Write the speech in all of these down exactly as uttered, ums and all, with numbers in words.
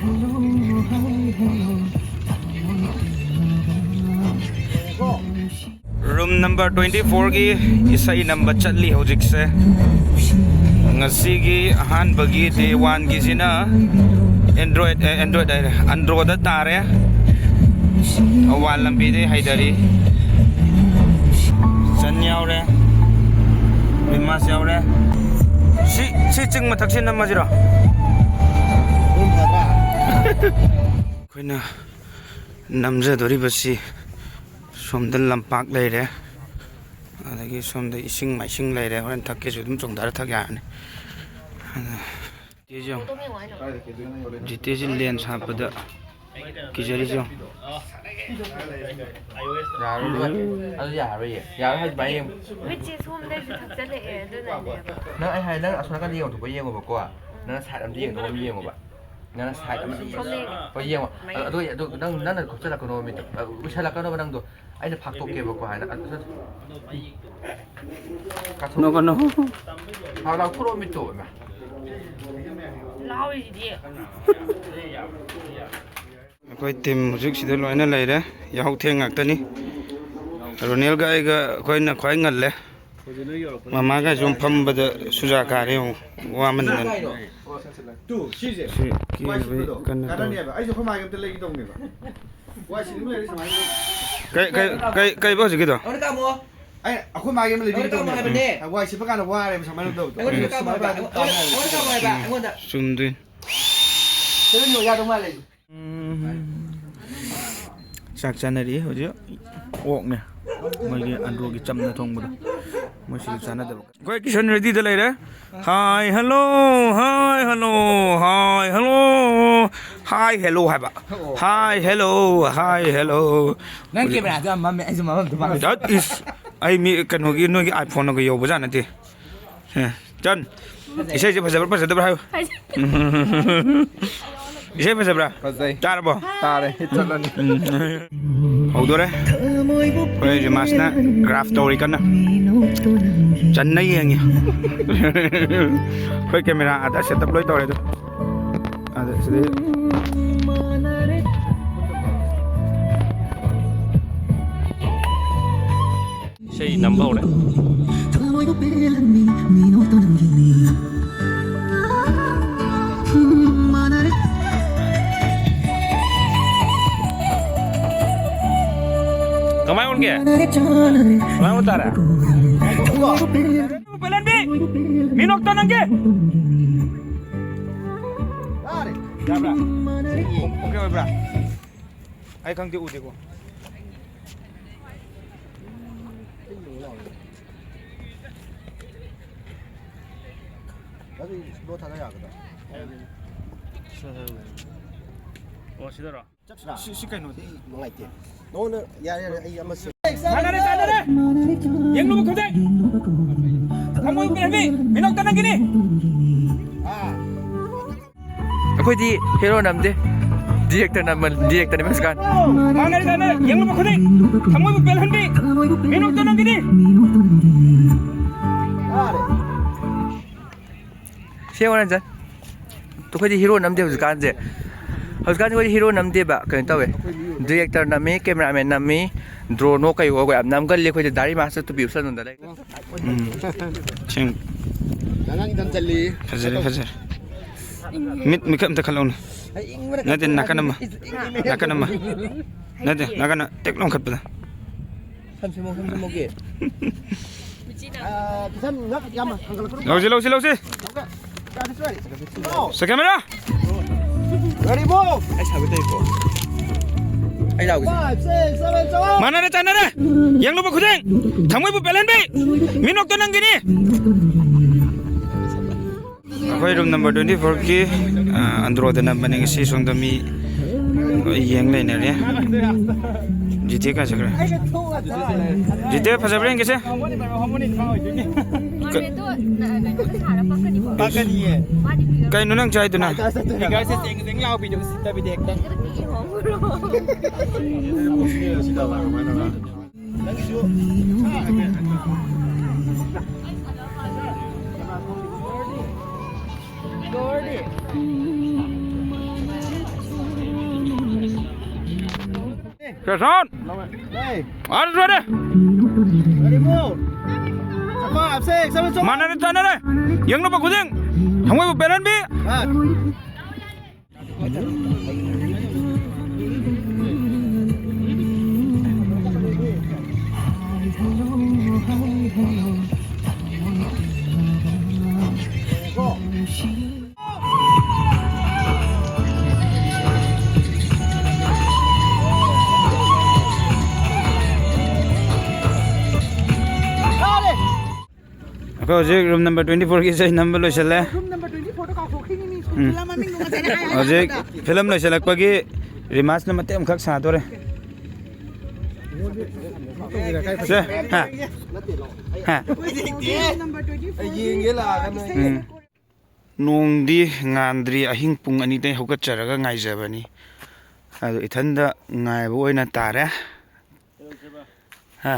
Room number twenty fourꯒꯤ ꯏꯁꯩ ꯅꯝꯕ ꯆꯠꯂꯤ ꯍꯧꯖꯤꯛꯁꯦ꯫ ꯉꯁꯤꯒꯤ ꯑꯍꯥꯟꯕꯒꯤ day oneꯒꯤꯁꯤꯅ Android, ꯑꯦ, Android ꯍꯥꯏꯔꯦ, Androꯗ ꯇꯥꯔꯦ꯫ ꯑꯋꯥ ꯂꯝꯕꯤꯗꯩ ꯍꯥꯏꯗꯔꯤ꯫ ꯆꯟ ꯌꯥꯎꯔꯦ, ꯔꯤꯃꯥꯁ ꯌꯥꯎꯔꯦ꯫ ꯁꯤ, ꯁꯤ ꯆꯤꯡ ꯃꯊꯛꯁꯤ ꯅꯝꯃꯁꯤꯔꯣ? ꯑꯩꯈꯣꯏꯅ ꯅꯝꯖꯗꯣꯔꯤꯕꯁꯤ ꯁꯣꯝꯗ ꯂꯝꯄꯥꯛ ꯂꯩꯔꯦ, ꯑꯗꯒꯤ ꯁꯣꯝꯗ ꯏꯁꯤꯡ ꯃꯥꯏꯁꯤꯡ ꯂꯩꯔꯦ꯫ ꯍꯣꯔꯦꯟ ꯊꯛꯀꯦꯁꯨ ꯑꯗꯨꯝ ꯆꯣꯡꯊꯔ ꯊꯛ ꯌꯥꯔꯅꯤ꯫ ꯑꯗ ꯖꯤꯇꯦꯁꯤ ꯌꯦꯡꯉꯨ꯫ ꯖꯤꯇꯦꯁꯤ lens ꯍꯥꯞꯄꯗ ꯀꯤꯖꯔꯤꯁꯤ ꯌꯦꯡꯉꯨ꯫ ꯌꯥꯔꯣꯏ꯫ ꯑꯗꯨ ꯌꯥꯔꯣꯏꯌꯦ꯫ ꯌꯥꯔꯣꯏ ꯍꯥꯏꯗꯤ ꯚꯥꯏ ꯌꯦꯡꯉꯨ꯫ ꯃꯤꯠꯁꯦ ꯁꯣꯝꯗꯒꯤ ꯊꯛꯆꯜꯂꯛꯑꯦ, ꯑꯗꯨꯅꯅꯦꯕ꯫ ꯅꯪ ꯑꯩ ꯍꯥꯏ, ꯅꯪ ꯑꯁꯣꯝ ꯅꯥꯀꯟꯗ ꯌꯦꯡꯉꯣ ꯊꯣꯛꯄ ꯌꯦꯡꯉꯣꯕꯀꯣ꯫ ꯅꯪ side ꯑꯝꯗ ꯌꯦꯡꯗꯧꯕ ꯑꯃ ꯌꯦꯡꯉꯣꯕ꯫ ꯅꯪꯅ side ꯑꯃꯗ ꯁꯣꯝꯗ ꯌꯦꯡꯉꯦ꯫ ꯍꯣꯏ, ꯌꯦꯡꯉꯣ꯫ ꯃꯌꯦꯛ꯫ ꯑꯗꯨ, ꯑꯗꯨ ꯅꯪ, ꯅꯪꯅ ꯈꯨꯞꯆꯜꯂꯛꯀꯅꯣ ꯃꯤꯠꯇꯣ꯫ ꯑ, ꯎꯏꯁꯜꯂꯛꯀꯅꯣꯕ ꯅꯪꯗꯣ꯫ ꯑꯩꯅ ꯐꯥꯛꯇꯣꯛꯀꯦꯕꯀꯣ ꯍꯥꯏꯅ꯫ ꯑ, ꯀꯥꯊꯣꯛ-, ꯅꯣꯛꯀꯅꯣ꯫ ꯂꯥꯎ-, ꯂꯥꯎꯊꯣꯔꯛꯑꯣ ꯃꯤꯠꯇꯣ, ꯏꯃꯥ꯫ ꯂꯥꯎꯔꯤꯁꯤꯗꯤ꯫ ꯑꯩꯈꯣꯏ team ꯍꯧꯖꯤꯛ ꯁꯤꯗ ꯂꯣꯏꯅ ꯂꯩꯔꯦ꯫ ꯌꯥꯍꯧ ꯊꯦꯡ ꯉꯥꯛꯇꯅꯤ꯫ ꯔꯣꯅꯦꯜꯒ ꯑꯩꯒ ꯑꯩꯈꯣꯏꯅ ꯈ꯭ꯋꯥꯏ ꯉꯜꯂꯦ꯫ ꯃꯃꯥꯒ ꯁꯨꯝ ꯐꯝꯕꯗ ꯁꯨꯖꯥ ꯀꯥꯔꯦ ꯌꯦꯡꯉꯨ, ꯋꯥꯃꯟꯗꯅ꯫ ꯇꯨ, ꯁꯤꯁꯦ꯫ ꯁꯤ ꯋꯥꯏ ꯀꯦꯕꯩ ꯁꯤꯠꯄꯗꯣ ꯀꯟꯅ ꯇꯧꯔꯤ꯫ ꯀꯥꯟꯅꯅꯦꯕ꯫ ꯑꯩꯁꯨ ꯑꯩꯈꯣꯏ ꯃꯥꯒꯤ ꯑꯝꯇ ꯂꯩꯒꯦ ꯇꯧꯅꯦꯕ꯫ ꯋꯥꯏ ꯁꯤꯠꯅꯤꯡꯕ ꯂꯩꯔꯗꯤ ꯁꯨꯃꯥꯏꯅ ꯂꯩ-, ꯀꯩ, ꯀꯩ, ꯀꯩ, ꯀꯩꯕ ꯍꯧꯖꯤꯛꯀꯤꯗꯣ? ꯑꯃꯨꯛꯇ ꯀꯥꯝꯃꯣ꯫ ꯑꯩ ꯑꯩꯈꯣꯏ ꯃꯥꯒꯤ ꯑꯃ ꯂꯩꯕꯤꯒꯦ ꯑꯃꯨꯛꯇ ꯀꯥꯝꯃꯣ ꯇꯧꯅꯦꯕ꯫ ꯍꯥꯏꯕꯅꯦ꯫ ꯋꯥꯏ ꯁꯤꯠꯄ ꯀꯥꯟꯗ ꯋꯥꯔꯦꯕ ꯁꯨꯃꯥꯏꯅ ꯇꯧꯕꯗꯣ꯫ ꯑꯩꯉꯣꯟꯗ ꯀꯥꯝꯃꯣ ꯍꯥꯏꯕ꯫ ꯑꯩꯉꯣꯟꯗ, ꯑꯩꯉꯣꯟꯗ ꯀꯥꯝꯃꯣ ꯍꯥꯏꯕ꯫ ꯑꯩꯉꯣꯟꯗ꯫ ꯆꯨꯝꯗꯣꯏꯅꯤ꯫ ꯁꯤꯗ ꯌꯥꯗꯧ ꯃꯥꯜꯂꯦ꯫ ꯎꯝ꯫ ꯆꯥꯛ ꯆꯥꯅꯔꯤ ꯍꯧꯖꯤꯛ꯫ ꯑꯣꯛꯅꯦ꯫ ꯃꯣꯏꯒꯤ ꯑꯟꯗ꯭ꯔꯣꯒꯤ ꯆꯝꯅ ꯊꯣꯡꯕꯗꯣ꯫ ꯃꯣꯏ ꯁꯤꯗ ꯆꯥꯅꯗꯕ꯫ ꯑꯩꯈꯣꯏ ꯀꯤꯁꯟ readyꯗ ꯂꯩꯔꯦ꯫ Hi, hello, hi, hello, hi, hello, hi, hello ꯍꯥꯏꯕ꯫ Hi, hello, hi, hello꯫ ꯅꯪ cameraꯗꯣ ꯌꯥꯝ ꯃꯝꯃꯦ, ꯑꯩꯁꯨ ꯃꯝꯃꯝꯗꯧ ꯃꯥꯜꯂꯦ꯫ That is, ꯑꯩ ꯃꯤ ꯀꯩꯅꯣꯒꯤ, ꯅꯣꯏꯒꯤ iPhoneꯒ ꯌꯧꯕꯖꯥꯠ ꯅꯠꯇꯦ꯫ ꯑꯦ, ꯆꯟ, ꯏꯁꯩꯁꯦ ꯐꯖꯕ꯭ꯔꯥ ꯐꯖꯗꯕ꯭ꯔꯥ ꯍꯥꯏꯌꯨ꯫ ꯐꯖꯩ꯫ ꯏꯁꯩ ꯐꯖꯕ꯭ꯔꯥ? ꯐꯖꯩ꯫ ꯇꯥꯔꯕꯣ? ꯇꯥꯔꯦ, ꯍꯤꯠ ꯆꯠꯂꯅꯤ꯫ ꯎꯝ꯫ ꯍꯧꯗꯣꯔꯦ꯫ ꯑꯩꯈꯣꯏ ꯔꯤꯃꯥꯁꯅ craft ꯇꯧꯔꯤ ꯀꯟꯅ꯫ ꯆꯟꯅ ꯌꯦꯡꯉꯤ꯫ ꯑꯩꯈꯣꯏ camera ꯑꯥꯗ setup ꯂꯣꯏ ꯇꯧꯔꯦ ꯑꯗꯣ꯫ ꯁꯤꯗꯩ ꯏꯁꯩ ꯅꯝꯕ ꯍꯧꯔꯦ꯫ ꯀꯃꯥꯏ ꯎꯟꯒꯦ? ꯀꯃꯥꯏ ꯎꯟ ꯇꯥꯔꯦ? ꯄꯦꯂꯦꯟꯕꯤ! ꯃꯤꯅꯣꯛꯇ ꯅꯪꯒꯤ! ꯌꯥꯕ꯭ꯔꯥ? ꯑꯣꯀꯦ ꯑꯣꯏꯕ꯭ꯔꯥ? ꯑꯩ ꯈꯪꯗꯦ, ꯎꯗꯦꯀꯣ꯫ ꯑꯗꯨ ꯁ꯭ꯂꯣ ꯊꯥꯗ ꯌꯥꯒꯗ꯭ꯔꯥ? ꯑꯣ, ꯁꯤꯗꯔꯣ? ꯁꯤ, ꯁꯤ ꯀꯩꯅꯣꯗꯤ ꯅꯨꯡꯉꯥꯏꯇꯦ꯫ ꯅꯉꯣꯟꯗ ꯌꯥꯔꯦ, ꯌꯥꯔꯦ, ꯑꯩ ꯑꯃ ꯁꯤ ꯃꯥꯟꯅꯔꯦ, ꯆꯥꯟꯅꯔꯦ꯫ ꯌꯦꯡꯂꯨꯕ ꯈꯨꯗꯤꯡ ꯊꯃꯣꯏ ꯄꯦꯟꯕꯤ, ꯃꯤꯅꯣꯛꯇ ꯅꯪꯒꯤꯅꯤ꯫ ꯑꯩꯈꯣꯏꯗꯤ ꯍꯦꯔꯣ ꯅꯝꯗꯦ, ꯗꯤꯔꯦꯛꯇꯔ ꯅꯝꯕ, ꯗꯤꯔꯦꯛꯇꯔꯅꯤ ꯍꯧꯖꯤꯛꯀꯥꯟ꯫ ꯃꯥꯟꯅꯔꯦ, ꯆꯥꯟꯅꯔꯦ꯫ ꯌꯦꯡꯂꯨꯕ ꯈꯨꯗꯤꯡ ꯊꯃꯣꯏꯕꯨ ꯄꯦꯜꯍꯟꯕꯤ, ꯃꯤꯅꯣꯛꯇ ꯅꯪꯒꯤꯅꯤ꯫ ꯁꯦꯡꯉꯣ, ꯔꯟꯖꯟ꯫ ꯑꯩꯈꯣꯏꯗꯤ ꯍꯤꯔꯣ ꯅꯝꯗꯦ ꯍꯧꯖꯤꯛꯀꯥꯟꯁꯦ꯫ ꯍꯧꯖꯤꯛꯀꯥꯟꯁꯦ ꯑꯩꯈꯣꯏꯗꯤ ꯍꯤꯔꯣ ꯅꯝꯗꯦꯕ, ꯀꯩꯅꯣ ꯇꯧꯋꯦ꯫ ꯗꯤꯔꯦꯛꯇꯔ ꯅꯝꯃꯤ, ꯀꯦꯃꯦꯔꯥꯃꯦꯟ ꯅꯝꯃꯤ, ꯗ꯭ꯔꯣꯟꯅꯣ ꯀꯩꯋꯣ ꯌꯥꯝ ꯅꯝꯒꯜꯂꯤ꯫ ꯑꯩꯈꯣꯏꯗꯤ ꯗꯥꯔꯤ ꯃꯥꯁꯇꯔ ꯇꯨꯄꯤ ꯎꯞꯁꯟꯗꯅ ꯂꯩ꯫ ꯎꯝ꯫ ꯁꯦꯡ-, ꯐꯖꯔꯦ, ꯐꯖꯔꯦ꯫ ꯃꯤꯠ, ꯃꯤꯠꯈꯛ ꯑꯝꯇ ꯈꯜꯂꯧꯅꯦ꯫ ꯅꯠꯇꯦ, ꯅꯥꯀꯟ ꯑꯃ꯫ ꯅꯥꯀꯟ ꯑꯃ꯫ ꯅꯠꯇꯦ, ꯅꯥꯀꯟ ꯇꯦꯛ ꯂꯣꯡꯈꯠꯄꯗ꯫ ꯁꯝ ꯁꯦꯝꯃꯣ, ꯁꯝ ꯁꯦꯝꯃꯣꯒꯦ꯫ ꯑꯥ, ꯈꯤꯇꯪ ꯉꯛ ꯌꯥꯝ ꯍꯟꯒꯠꯂꯛꯀꯅꯨ꯫ ꯂꯧꯁꯤ, ꯂꯧꯁꯤ, ꯂꯧꯁꯤ꯫ ꯁꯦ, ꯀꯦꯃꯦꯔꯥ꯫ Ready, move. ꯑꯩ ꯁꯥꯕꯤ ꯇꯧꯏꯀꯣ꯫ ꯑꯩ ꯂꯥꯎꯒꯦꯁꯦ꯫ Five, six, seven, seven. ꯃꯥꯟꯅꯔꯦ, ꯆꯥꯟꯅꯔꯦ꯫ ꯌꯦꯡꯂꯨꯕ ꯈꯨꯗꯤꯡ ꯊꯃꯣꯏꯕꯨ ꯄꯦꯜꯍꯟꯕꯤ꯫ ꯃꯤꯅꯣꯛꯇ ꯅꯪꯒꯤꯅꯤ꯫ ꯑꯩꯈꯣꯏ room number twenty fourꯒꯤ, ꯑ, ꯑꯟꯗ꯭ꯔꯣꯗ ꯅꯝꯕꯅꯦ ꯉꯁꯤ꯫ ꯁꯣꯝꯗ ꯃꯤ ꯂꯣꯏ ꯌꯦꯡ ꯂꯩꯅꯔꯦ꯫ ꯖꯤꯇꯦ ꯀꯥꯏ ꯆꯠꯈ꯭ꯔꯦ? ꯖꯤꯇꯦ ꯐꯖꯕ꯭ꯔꯥ ꯌꯦꯡꯒꯦꯁꯦ꯫ ꯀ-, ꯀꯩꯅꯣ ꯅꯪ ꯆꯥꯏꯗꯨꯅ? Figure ꯁꯦ ꯆꯦꯡ ꯆꯦꯡ ꯂꯥꯎꯕꯤꯗꯣ ꯎꯁꯤꯠꯇꯕꯤꯗ ꯍꯦꯛꯇ꯫ ꯀ꯭ꯔꯁꯥꯟ! ꯑꯥ, ꯂꯣꯏꯔꯦ! ꯃꯥꯟꯅꯔꯦ, ꯆꯥꯟꯅꯔꯦ! ꯌꯦꯡꯅꯕ ꯈꯨꯗꯤꯡ ꯊꯃꯣꯏꯕꯨ ꯄꯦꯜꯍꯟꯕꯤ! ꯑꯩꯈꯣꯏ ꯍꯧꯖꯤꯛ room number twenty fourꯒꯤ ꯏꯁꯩ ꯅꯝꯕ ꯂꯣꯏꯁꯤꯜꯂꯦ꯫ Room number twenty fourꯗꯣ ꯀꯥꯎꯊꯣꯛꯈ꯭ꯔꯤꯅꯤ ꯃꯤ꯫ ꯎꯝ꯫ Film ꯃꯃꯤꯡꯗꯣ ꯉꯁꯥꯏꯅ ꯍꯥꯏ ꯍꯧꯖꯤꯛ ꯍꯥꯏꯕꯗ꯫ Film ꯂꯣꯏꯁꯤꯜꯂꯛꯄꯒꯤ remarksꯅ ꯃꯇꯦꯛ ꯑꯃꯈꯛ ꯁꯥꯗꯣꯔꯦ꯫ ꯁꯦ, ꯍꯥ? ꯍꯥ? Room number twenty fourꯒꯤ ꯌꯦꯡꯒꯦ ꯂꯥꯛꯑꯒ ꯅꯣꯏ꯫ ꯏꯁꯩ ꯎꯝ꯫ ꯅꯣꯡꯗꯤ ꯉꯥꯟꯗ꯭ꯔꯤ, ꯑꯍꯤꯡ ꯄꯨꯡ ꯑꯅꯤꯗꯩ ꯍꯧꯒꯠꯆꯔꯒ ꯉꯥꯏꯖꯕꯅꯤ꯫ ꯑꯗꯣ ꯏꯊꯟꯗ ꯉꯥꯏꯕ ꯑꯣꯏꯅ ꯇꯥꯔꯦ꯫ ꯍꯥ?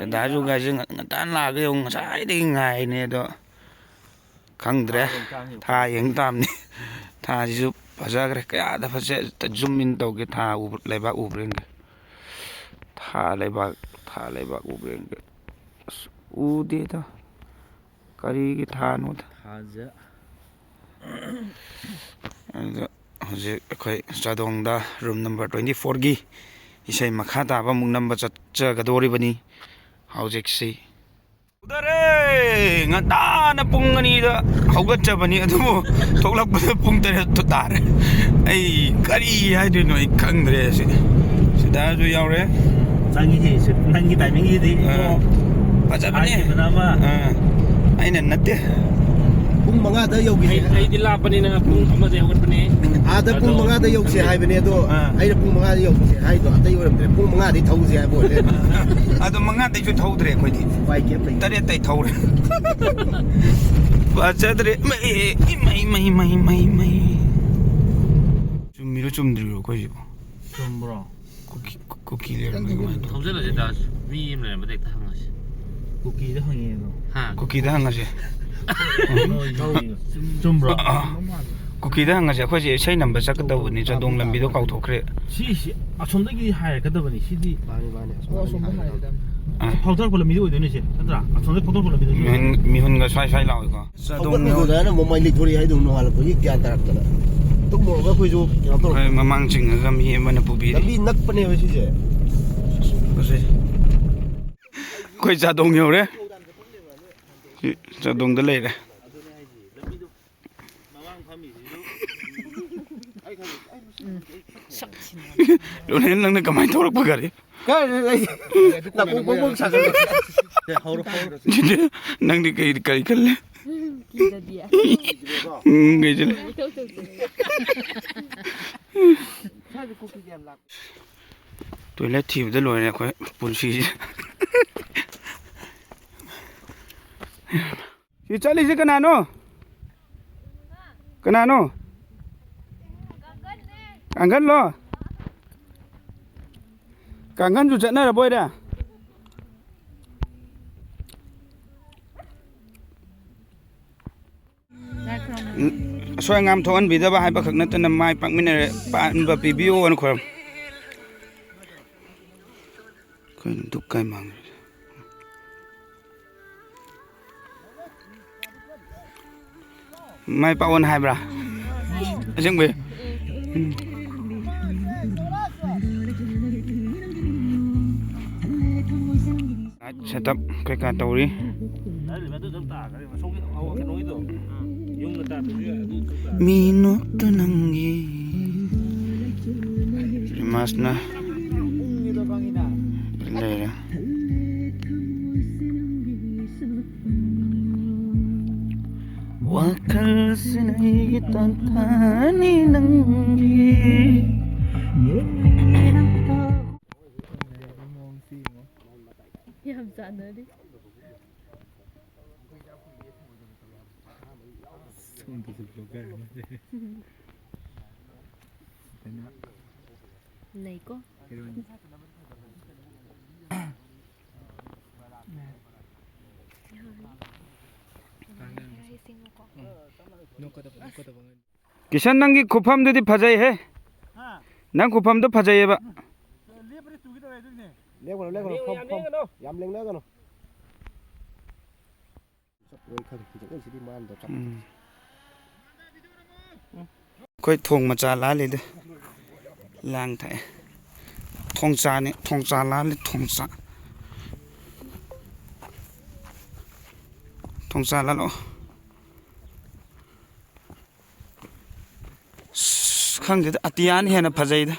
ꯗꯥ ꯖꯨꯒꯥꯁꯦ ꯉ-, ꯉꯟꯇꯥꯅ ꯂꯥꯛꯑꯒ ꯌꯦꯡꯉꯨ, ꯉꯁꯥꯏꯗꯒꯤ ꯉꯥꯏꯅꯦ ꯑꯗꯣ꯫ ꯈꯪꯗ꯭ꯔꯦ꯫ ꯊꯥ ꯌꯦꯡ ꯇꯥꯕꯅꯤ꯫ ꯊꯥꯁꯤꯁꯨ ꯐꯖꯈ꯭ꯔꯦ꯫ ꯀꯌꯥꯗ ꯐꯖꯩ꯫ ꯑꯝꯇ zoom in ꯇꯧꯒꯦ꯫ ꯊꯥ ꯎꯕ-, ꯂꯩꯕꯥꯛ ꯎꯕ꯭ꯔꯥ ꯌꯦꯡꯒꯦ꯫ ꯊꯥ ꯂꯩꯕꯥꯛ, ꯊꯥ ꯂꯩꯕꯥꯛ ꯎꯕ꯭ꯔꯥ ꯌꯦꯡꯒꯦ꯫ ꯑꯁ, ꯎꯗꯦꯗ꯫ ꯀꯔꯤꯒꯤ ꯊꯥꯅꯣꯗ꯫ ꯊꯥꯁꯦ꯫ ꯑꯗꯨꯗ ꯍꯧꯖꯤꯛ ꯑꯩꯈꯣꯏ ꯆꯥꯗꯣꯡꯗ room number twenty fourꯒꯤ ꯏꯁꯩ ꯃꯈꯥ ꯇꯥꯕ ꯑꯃꯨꯛ ꯅꯝꯕ ꯆꯠꯆꯒꯗꯧꯔꯤꯕꯅꯤ ꯍꯧꯖꯤꯛꯁꯤ꯫ ꯎꯗꯔꯦ! ꯉꯟꯇꯥꯅ ꯄꯨꯡ ꯑꯅꯤꯗ ꯍꯧꯒꯠꯆꯕꯅꯤ, ꯑꯗꯨꯕꯨ ꯊꯣꯛꯂꯛꯄꯗ ꯄꯨꯡ ꯇꯔꯦꯠꯇ ꯇꯥꯔꯦ꯫ ꯑꯩ ꯀꯔꯤ ꯍꯥꯏꯗꯣꯏꯅꯣ ꯑꯩ ꯈꯪꯗ꯭ꯔꯦ꯫ ꯁꯤ ꯁꯤꯗꯁꯨ ꯌꯥꯎꯔꯦ꯫ ꯅꯪꯒꯤ, ꯅꯪꯒꯤ timingꯁꯤꯗꯤ ꯑꯥ꯫ ꯏꯕꯣ, ꯐꯖꯕꯅꯦ꯫ ꯍꯥꯏꯈꯤꯕꯅ ꯑꯃ꯫ ꯑꯥ꯫ ꯑꯩꯅ ꯅꯠꯇꯦ꯫ ꯄꯨꯡ ꯃꯉꯥꯗ ꯌꯧꯈꯤꯁꯦ꯫ ꯑꯩ, ꯑꯩꯗꯤ ꯂꯥꯞꯄꯅꯤꯅ ꯄꯨꯡ ꯑꯃꯗ ꯍꯧꯒꯠꯄꯅꯦ꯫ ꯑꯥꯗ ꯄꯨꯡ ꯑꯗꯣ ꯃꯉꯥꯗ ꯌꯧꯁꯦ ꯈꯪꯗꯦ꯫ ꯍꯥꯏꯕꯅꯦ, ꯑꯗꯣ ꯑꯥ꯫ ꯑꯩꯅ ꯄꯨꯡ ꯃꯉꯥꯗ ꯌꯧꯁꯦ ꯍꯥꯏꯗꯣ ꯑꯇꯩ ꯑꯣꯏꯔꯝꯗ꯭ꯔꯦ꯫ ꯄꯨꯡ ꯃꯉꯥꯗꯩ ꯊꯧꯁꯦ ꯍꯥꯏꯕ ꯑꯣꯏꯔꯦ꯫ ꯑꯗꯣ ꯃꯉꯥꯗꯩꯁꯨ ꯊꯧꯗ꯭ꯔꯦ ꯑꯩꯈꯣꯏꯗꯤ꯫ ꯎꯄꯥꯏ ꯀꯩꯝ ꯂꯩꯇꯦ꯫ ꯇꯔꯦꯠꯇꯩ ꯊꯧꯔꯦ꯫ ꯐꯖꯗ꯭ꯔꯦ꯫ ꯏꯃꯩ, ꯏꯃꯩ, ꯏꯃꯩ, ꯏꯃꯩ, ꯏꯃꯩ꯫ ꯆꯨꯝꯃꯤꯔꯣ ꯆꯨꯝꯗ꯭ꯔꯤꯔꯣ ꯑꯩꯈꯣꯏꯁꯤꯕꯣ? ꯆꯨꯝꯕ꯭ꯔꯣ? ꯀꯨꯀꯤ, ꯀꯨꯀꯤ ꯂꯩꯔꯝꯃꯦ ꯀꯃꯥꯏꯅ ꯇꯧꯕ? ꯊꯧꯖꯤꯜꯂꯁꯦ ꯗꯥꯁ꯫ ꯃꯤ ꯑꯃ ꯂꯩꯔꯝꯕꯗ ꯍꯦꯛꯇ ꯍꯪꯉꯁꯤ꯫ ꯀꯨꯀꯤꯗ ꯍꯪꯉꯦ ꯑꯗꯣ꯫ ꯍꯥ? ꯀꯨꯀꯤꯗ ꯍꯪꯉꯁꯦ꯫ ꯍꯣꯏ, ꯍꯣꯏ꯫ ꯆꯨꯝꯕ꯭ꯔꯣ? ꯑꯥ꯫ ꯀꯨꯀꯤꯗ ꯍꯪꯉꯁꯦ, ꯑꯩꯈꯣꯏꯁꯦ ꯏꯁꯩ ꯅꯝꯕ ꯆꯠꯀꯗꯧꯕꯅꯤ, ꯆꯥꯗꯣꯡ ꯂꯝꯕꯤꯗꯣ ꯀꯥꯎꯊꯣꯛꯈ꯭ꯔꯦ꯫ ꯁꯤꯁꯤ ꯑꯁꯣꯝꯗꯒꯤ ꯍꯥꯏꯔꯛꯀꯗꯕꯅꯤ꯫ ꯁꯤꯗꯤ ꯃꯥꯅꯤ, ꯃꯥꯅꯤ, ꯑꯣ, ꯑꯁꯣꯝꯗꯒꯤ ꯑꯁꯣꯝꯗ ꯍꯥꯏꯔꯛꯀꯗꯕꯅꯤ꯫ ꯍꯥꯏꯔꯦ꯫ ꯑꯥ꯫ ꯐꯥꯎꯊꯔꯛꯄ ꯂꯝꯕꯤꯗ ꯑꯣꯏꯗꯣꯏꯅꯦ ꯁꯦ, ꯅꯠꯇ꯭ꯔꯥ? ꯑꯁꯣꯝꯗꯒꯤ ꯐꯥꯎꯊꯔꯛꯄ ꯂꯝꯕꯤꯗ ꯑꯣꯏꯗꯣꯏꯅꯦ꯫ ꯃꯤꯍꯨꯟ, ꯃꯤꯍꯨꯟꯒ ꯁ꯭ꯋꯥꯏ ꯁ꯭ꯋꯥꯏ ꯂꯥꯎꯏꯀꯣ꯫ ꯆꯥꯗꯣꯡ ꯍꯧꯒꯠꯂꯨꯗꯅ ꯑꯃꯨꯛ ꯃꯩ ꯂꯤꯛꯊꯣꯔꯛꯏ ꯍꯥꯏꯗꯣ ꯅꯣꯡꯉꯥꯜꯂꯛꯄꯒꯤ ꯒ꯭ꯌꯥꯟ ꯇꯥꯔꯛꯇꯅ꯫ ꯇꯨꯝꯃꯨꯔꯒ ꯑꯩꯈꯣꯏꯁꯨ ꯀꯩꯅꯣ ꯇꯧꯔꯛꯄ꯫ ꯑꯩꯈꯣꯏ ꯃꯃꯥꯡ ꯆꯤꯡꯉꯒ ꯃꯤ ꯑꯃꯅ ꯄꯨꯕꯤꯔꯤ꯫ ꯂꯝꯕꯤ ꯅꯛꯄꯅꯦꯕ ꯁꯤꯁꯦ꯫ ꯐꯖꯩ꯫ ꯑꯩꯈꯣꯏ ꯆꯥꯗꯣꯡ ꯌꯧꯔꯦ꯫ ꯁꯤ ꯆꯥꯗꯣꯡꯗ ꯂꯩꯔꯦ꯫ ꯔꯣꯅꯦꯜ, ꯅꯪꯅ ꯀꯃꯥꯏꯅ ꯊꯧꯔꯛꯄ ꯒꯥꯔꯤ? ꯀꯥꯏꯗꯩ ꯑꯩ ꯅꯥꯀꯣꯡ ꯄꯪ ꯄꯪ ꯁꯥꯒꯠꯂꯦ꯫ ꯅꯪꯗꯤ ꯀꯩ, ꯀꯔꯤ ꯈꯜꯂꯦ? ꯀꯤꯖꯗꯤꯌꯦ꯫ ꯎꯝ, ꯀꯩꯁꯨ ꯂꯩ꯫ ꯀꯣꯏꯊꯧ ꯇꯧꯁꯦ꯫ ꯇꯣꯏꯂꯦꯠ ꯊꯤꯕꯗ ꯂꯣꯏꯔꯦ ꯑꯩꯈꯣꯏ ꯄꯨꯟꯁꯤꯁꯦ꯫ ꯁꯤ ꯆꯠꯂꯤꯁꯦ ꯀꯅꯥꯅꯣ? ꯀꯅꯥꯅꯣ? ꯀꯥꯡꯒꯟꯂꯣ? ꯀꯥꯡꯒꯟꯁꯨ ꯆꯠꯅꯔꯕꯣꯏꯔꯦ? ꯑꯁꯣꯏ ꯑꯉꯥꯝ ꯊꯣꯛꯍꯟꯕꯤꯗꯕ ꯍꯥꯏꯕꯈꯛ ꯅꯠꯇꯅ ꯃꯥꯏ ꯄꯥꯛꯃꯤꯟꯅꯔꯦ, ꯄꯥꯟꯕ ꯄꯤꯕꯤꯌꯣꯅ ꯈꯣꯏꯔꯝ꯫ ꯑꯩꯈꯣꯏꯅ ꯙꯨꯞ ꯀꯥꯏ ꯃꯥꯡꯈ꯭ꯔꯦ꯫ ꯃꯥꯏ ꯄꯥꯛꯑꯣꯅ ꯍꯥꯏꯕ꯭ꯔꯥ? ꯑꯁꯦꯡꯕꯩ? ꯎꯝ꯫ Light setup ꯀꯩꯀꯥ ꯇꯧꯔꯤ꯫ ꯃꯤ ꯅꯣꯛꯇ ꯅꯪꯒꯤ ꯏꯃꯥꯁꯅ ꯂꯩꯔꯦ꯫ ꯋꯥꯈꯜꯁꯤꯅ ꯑꯩꯒꯤ ꯇꯥꯟꯊꯥꯅꯤ ꯅꯪꯒꯤ꯫ ꯌꯥꯝ ꯆꯥꯟꯅꯔꯤ꯫ ꯁꯣꯝꯗꯁꯨ blogger ꯑꯃ ꯂꯩꯔꯦ꯫ ꯁꯤꯗꯅ ꯂꯩꯀꯣ꯫ Heroine꯫ ꯌꯥꯔꯦ꯫ ꯌꯥꯔꯦ, ꯁꯤꯡꯉꯨꯀꯣ꯫ ꯎꯝ꯫ ꯅꯣꯛꯀꯗꯕ, ꯅꯣꯛꯀꯗꯕ ꯉꯥꯏ-, ꯀꯤꯁꯟ, ꯅꯪꯒꯤ ꯈꯨꯐꯝꯗꯨꯗꯤ ꯐꯖꯩꯍꯦ꯫ ꯅꯪ ꯈꯨꯐꯝꯗꯣ ꯐꯖꯩꯌꯦꯕ꯫ ꯂꯦꯞꯀꯅꯨ, ꯂꯦꯞꯀꯅꯨ, ꯐꯝ, ꯐꯝ꯫ ꯌꯥꯝ ꯂꯦꯡꯅꯒꯅꯨ꯫ ꯎꯝ꯫ ꯑꯩꯈꯣꯏ ꯊꯣꯡ ꯃꯆꯥ ꯂꯥꯜꯂꯤꯗ꯫ ꯂꯥꯡ ꯊꯥꯛꯑꯦ꯫ ꯊꯣꯡꯆꯥꯅꯤ, ꯊꯣꯡꯆꯥ ꯂꯥꯜꯂꯤ, ꯊꯣꯡꯆꯥ꯫ ꯊꯣꯡꯆꯥ ꯂꯥꯜꯂꯛꯑꯣ꯫ ꯑꯁ, ꯈꯪꯗꯦꯗ, ꯑꯇꯤꯌꯥꯅ ꯍꯦꯟꯅ ꯐꯖꯩꯗ꯫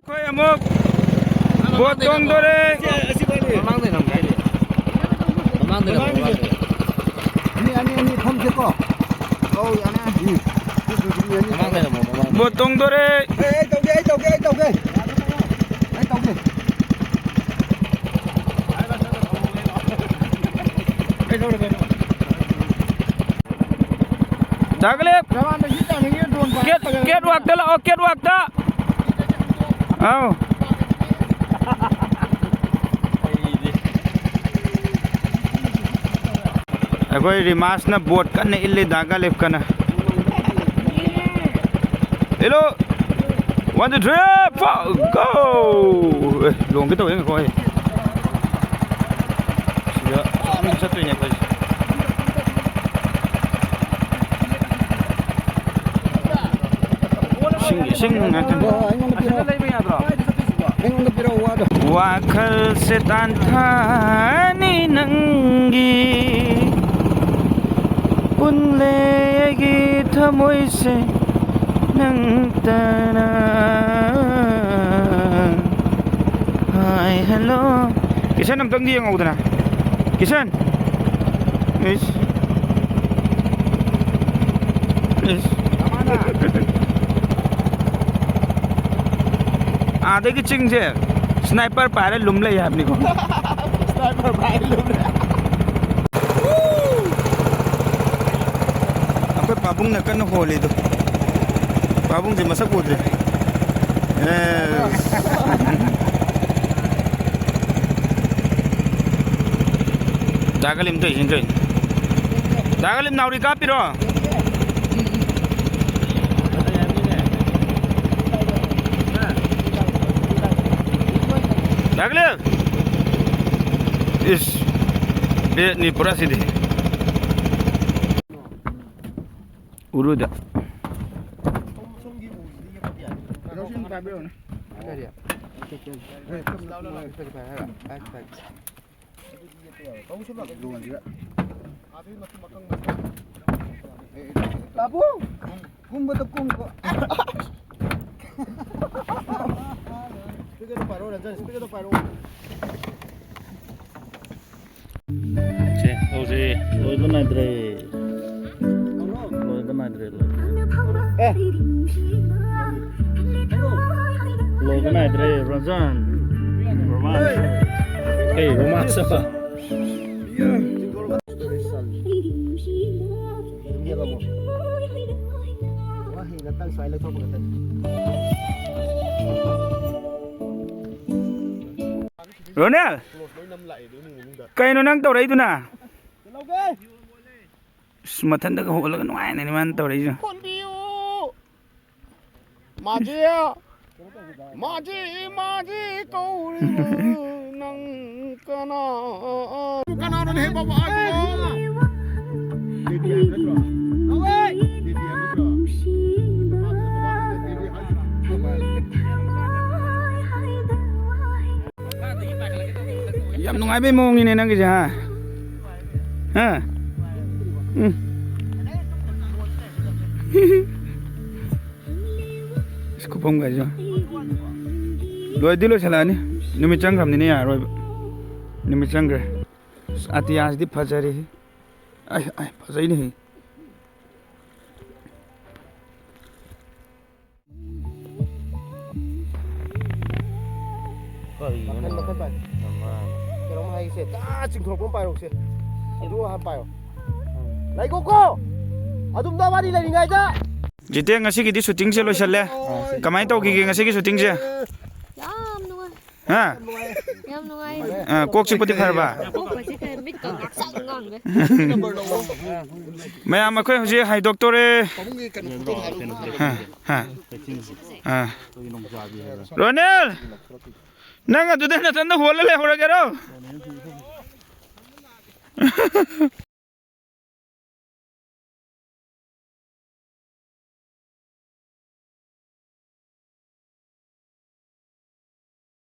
ꯑꯩꯈꯣꯏ ꯑꯃꯨꯛ ꯕꯣꯠ ꯇꯣꯡꯗꯣꯔꯦ꯫ ꯃꯃꯥꯡꯗꯩꯅ ꯑꯃꯨꯛ ꯍꯥꯏꯔꯤ꯫ ꯃꯃꯥꯡꯗꯩꯅ ꯑꯃꯨꯛ ꯃꯃꯥꯡꯗꯩꯅ꯫ ꯃꯃꯥꯡꯗꯩꯅ꯫ ꯃꯤ ꯑꯅꯤ ꯑꯅꯤ ꯐꯝꯁꯦꯀꯣ꯫ ꯑꯧ, ꯌꯥꯅꯤ꯫ ꯎꯝ꯫ ꯃꯤ ꯑꯅꯤ꯫ ꯃꯃꯥꯡꯗꯩꯅ ꯑꯃꯨꯛ, ꯃꯃꯥꯡꯗꯩꯅ꯫ ꯕꯣꯠ ꯇꯣꯡꯗꯣꯔꯦ꯫ ꯑꯦ, ꯑꯩ ꯇꯧꯒꯦ, ꯑꯩ ꯇꯧꯒꯦ, ꯑꯩ ꯇꯧꯒꯦ꯫ ꯑꯩ ꯇꯧꯒꯦ꯫ ꯀꯩꯗꯧꯔꯒꯦ? ꯗꯥ ꯀꯥꯂꯦꯕ꯫ ꯀꯦꯠ, ꯀꯦꯠ ꯋꯥꯛꯇ ꯂꯥꯛꯑꯣ, ꯀꯦꯠ ꯋꯥꯛꯇ꯫ ꯑꯥꯎ꯫ ꯑꯩꯈꯣꯏ ꯔꯤꯃꯥꯁꯅ ꯕꯣꯠ ꯀꯟꯅ ꯏꯜꯂꯤ, ꯗꯥ ꯀꯥꯂꯦꯕ ꯀꯟꯅ꯫ ꯏꯜꯂꯣ꯫ One, two, three, four, go! ꯑꯦ, ꯂꯣꯡꯒꯦ ꯇꯧꯋꯦ, ꯉꯥꯏꯈꯣ ꯑꯩ꯫ ꯁꯤꯗ ꯆꯠꯇꯣꯏꯅꯦ ꯑꯩꯈꯣꯏꯁꯦ꯫ ꯏꯁꯤꯡ, ꯏꯁꯤꯡ ꯉꯥꯛꯇꯅꯤ꯫ ꯑꯣ, ꯑꯩꯉꯣꯟꯗ ꯄꯤꯔꯛꯑꯣ꯫ ꯑꯁꯤꯗ ꯂꯩꯕ ꯌꯥꯗ꯭ꯔꯣ? ꯑꯩꯉꯣꯟꯗ ꯄꯤꯔꯛꯑꯣ, ꯋꯥꯗꯣ꯫ ꯋꯥꯈꯜꯁꯦ ꯇꯥꯟꯊꯥꯅꯤ ꯅꯪꯒꯤ, ꯄꯨꯟꯂꯦ ꯑꯩꯒꯤ ꯊꯃꯣꯏꯁꯦ ꯅꯪꯇꯅ꯫ Hi, hello. ꯀꯤꯁꯟ, ꯑꯝꯇꯪꯗꯤ ꯌꯦꯡꯍꯧꯗꯅ꯫ ꯀꯤꯁꯟ꯫ ꯏꯁ꯫ ꯏꯁ꯫ ꯑꯥꯗꯒꯤ ꯆꯤꯡꯁꯦ sniper ꯄꯥꯏꯔ ꯂꯨꯝ ꯂꯩ ꯍꯥꯏꯕꯅꯤꯀꯣ꯫ Sniper ꯄꯥꯏꯔ ꯂꯨꯝ ꯂꯩ꯫ ꯑꯩꯈꯣꯏ ꯄꯥꯕꯨꯡꯅ ꯀꯟꯅ ꯍꯣꯜꯂꯤꯗꯣ꯫ ꯄꯥꯕꯨꯡꯁꯦ ꯃꯁꯛ ꯎꯗ꯭ꯔꯦ꯫ ꯑꯦꯁ꯫ ꯗꯥ ꯒꯂꯤꯝ ꯇꯧꯔꯤꯁꯤꯅ ꯀꯩꯅꯣ? ꯗꯥ ꯒꯂꯤꯝ ꯅꯥꯎꯔꯤ ꯀꯥꯞꯄꯤꯔꯣ? ꯗꯥ ꯒꯂꯤꯝ! ꯏꯁ! ꯕꯦꯠꯅꯤ ꯄꯨꯔꯥ ꯁꯤꯗꯤ꯫ ꯎꯔꯨꯗ꯫ ꯀꯔꯤ? ꯄꯥꯕꯨꯡ! ꯀꯨꯝꯕꯗ ꯀꯨꯝꯀꯣ꯫ Speaker ꯗꯣ ꯄꯥꯏꯔꯛꯑꯣ, ꯔꯟꯖꯟ, speaker ꯗꯣ ꯄꯥꯏꯔꯛꯑꯣ꯫ ꯁꯦ, ꯇꯧꯁꯦ꯫ ꯂꯣꯏꯕ ꯅꯥꯏꯗ꯭ꯔꯦ꯫ ꯂꯣꯏꯕ ꯅꯥꯏꯗ꯭ꯔꯦ, ꯂꯣꯏꯕ꯫ ꯑꯦ꯫ ꯂꯣꯏꯕ ꯅꯥꯏꯗ꯭ꯔꯦ, ꯔꯟꯖꯟ꯫ ꯔꯣꯃꯥꯟꯁ꯫ ꯀꯩ ꯔꯣꯃꯥꯟꯁ ꯑꯕ? ꯔꯣꯅꯦꯜ! ꯀꯩꯅꯣ ꯅꯪ ꯇꯧꯔꯛꯏꯗꯨꯅ? ꯏꯁ, ꯃꯊꯟꯇꯒ ꯍꯣꯜꯂꯒ ꯅꯨꯡꯉꯥꯏꯅꯅꯤ ꯃꯥꯅ ꯇꯧꯔꯛꯏꯁꯦ꯫ ꯀꯣꯟꯕꯤꯌꯨ! ꯃꯥꯖꯤ! ꯃꯥꯖꯤ! ꯃꯥꯖꯤ ꯀꯧꯔꯤꯕ ꯅꯪ ꯀꯅꯥ? ꯀꯅꯥꯅꯣꯅꯦ ꯍꯦ ꯕꯕꯥ? ꯕꯦꯕꯤ ꯍꯥꯏꯕ ꯅꯠꯇ꯭ꯔꯣ? ꯕꯦꯕꯤ ꯍꯥꯏꯕ ꯅꯠꯇ꯭ꯔꯣ? ꯌꯥꯝ ꯅꯨꯡꯉꯥꯏꯕꯩ ꯃꯑꯣꯡꯅꯤꯅꯦ ꯅꯪꯒꯤꯁꯦ, ꯍꯥ? ꯍꯥ? ꯎꯝ꯫ ꯑꯁ, ꯈꯨꯐꯝꯒꯁꯦ꯫ ꯂꯣꯏꯗꯤ ꯂꯣꯏꯁꯤꯜꯂꯛꯑꯅꯤ꯫ ꯅꯨꯃꯤꯠ ꯆꯪꯈ꯭ꯔꯕꯅꯤꯅ ꯌꯥꯔꯔꯣꯏꯕ꯫ ꯅꯨꯃꯤꯠ ꯆꯪꯈ꯭ꯔꯦ꯫ ꯑꯁ, ꯑꯇꯤꯌꯥꯁꯤꯗꯤ ꯐꯖꯔꯦꯍꯦ꯫ ꯑꯩ, ꯑꯩ, ꯐꯖꯩꯅꯦꯍꯦ꯫ ꯀꯔꯤꯅꯣ? ꯃꯈꯟ ꯃꯈꯟ ꯄꯥꯏ꯫ ꯅꯃꯥ꯫ ꯀꯩꯅꯣꯝ ꯍꯥꯏꯒꯦꯁꯦ, ꯇꯥ ꯆꯤꯡꯊꯣꯔꯛꯄ ꯑꯃ ꯄꯥꯏꯔꯛꯎꯁꯦ꯫ ꯑꯗꯨ ꯍꯥꯟꯅ ꯄꯥꯏꯌꯣ꯫ ꯂꯩꯒꯣꯀꯣ! ꯑꯗꯨꯝ ꯅꯕꯥꯅꯤ ꯂꯩꯔꯤꯉꯩꯗ꯫ ꯖꯤꯇꯦꯟ, ꯉꯁꯤꯒꯤꯗꯤ ꯁꯨꯇꯤꯡꯁꯦ ꯂꯣꯏꯁꯜꯂꯦ꯫ ꯀꯃꯥꯏꯅ ꯇꯧꯈꯤꯒꯦ ꯉꯁꯤꯒꯤ ꯁꯨꯇꯤꯡꯁꯦ? ꯌꯥꯝ ꯅꯨꯡꯉꯥꯏ꯫ ꯍꯥ? ꯌꯥꯝ ꯅꯨꯡꯉꯥꯏ꯫ ꯑ, ꯀꯣꯛ ꯆꯤꯛꯄꯗꯤ ꯐꯔꯕ? ꯀꯣꯛꯀꯁꯦ ꯀꯩ ꯃꯤꯠꯀ ꯉꯥꯡꯁꯪ ꯉꯥꯡꯉꯦ꯫ ꯃꯌꯥꯝ, ꯑꯩꯈꯣꯏ ꯍꯧꯖꯤꯛ ꯍꯥꯏꯗꯣꯛꯇꯣꯔꯦ꯫ ꯍꯥ, ꯍꯥ꯫ ꯑ꯫ ꯔꯣꯅꯦꯜ! ꯅꯪ ꯑꯗꯨꯗ ꯅꯊꯟꯗ ꯍꯣꯜꯂ ꯂꯩꯍꯧꯔꯒꯦꯔꯣ?